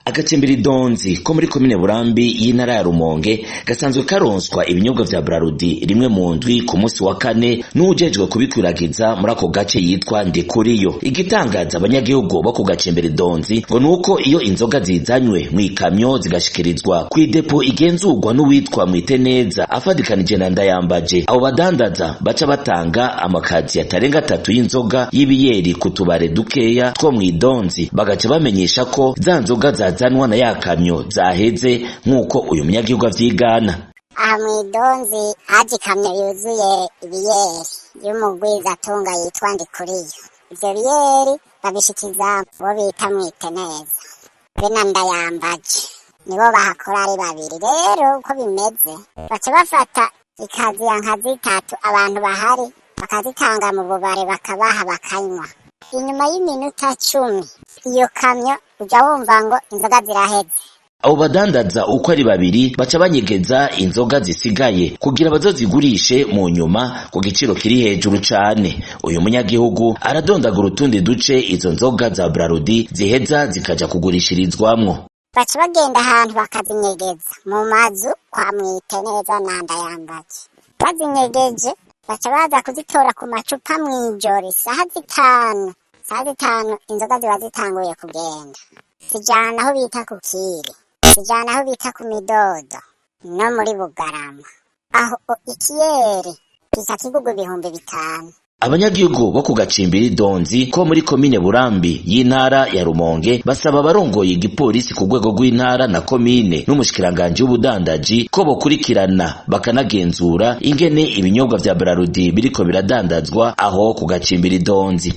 Agacimbiri Donzi ko muri komine Burambi y'intara ya Rumonge gasanzwe karonswa ibinyobwa vya Brarudi rimwe mu ndwi ku munsi wa kane n'uwujejwe kubikwiragiza muri ako gace yitwa Ndikuriyo. Igitangaza abanyagihugu bo ku gacimbiri Donzi ngo nuko iyo inzoga zizanywe mw'ikamyo zigashikirizwa kw'idepo igenzurwa n'uwitwa Mwiteneza afadikanije na Ndayambaje, abo badandaza baca batanga amakazi atarenga atatu y'inzoga y'ibiyeri ku tubare dukeya two mw'idonzi, bagaca bamenyesha ko za nzoga zazanwa na ya kamyo zaheze, nk'uko uyu munyagihugu avyigana. Aha mw'idonzi haje ikamyo yuzuye ibiyeri y'umugwizatunga yitwa Ndikuriyo. Ivyo biyeri babishikiza uwo bita Mwiteneza be na Ndayambaje, nibo bahakora ari babiri. Rero uko bimeze, baca bafata ikaziya nka zitatu abantu bahari, bakazitanga mu bubare, bakabaha bakanywa. Inyuma y'iminota 10 iyo kamyo uja wumva ngo inzoga ziraheze. Abo badandaza uko ari babiri baca banyegeza inzoga zisigaye kugira bazozigurishe mu nyuma ku giciro kiri hejuru cane. Uyu munyagihugu aradondagura utundi duce izo nzoga za Brarudi ziheza zikaja kugurishirizwamwo. Baca bagenda ahantu bakazinyegeza mu mazu kwa Mwiteneza na Ndayambaje. Bazinyegeje, baca baza kuzitora ku macupa mw'ijoro isaha 5. Isaha 5 inzoga ziba zitanguye kugenda, zijana aho bita ku Kiri, zijana aho bita ku Midodo no muri Bugarama. Aho ikiyeri kica kigurwa 5000. Abanyagihugu bo ku gacimbiri Donzi ko muri komine Burambi y'intara ya Rumonge basaba abarongoye igipolisi ku rwego rw'intara na komine n'umushikiranganji w'ubudandaji ko bokurikirana bakanagenzura ingene ibinyobwa vya Brarudi biriko biradandazwa aho ku gacimbiri Donzi.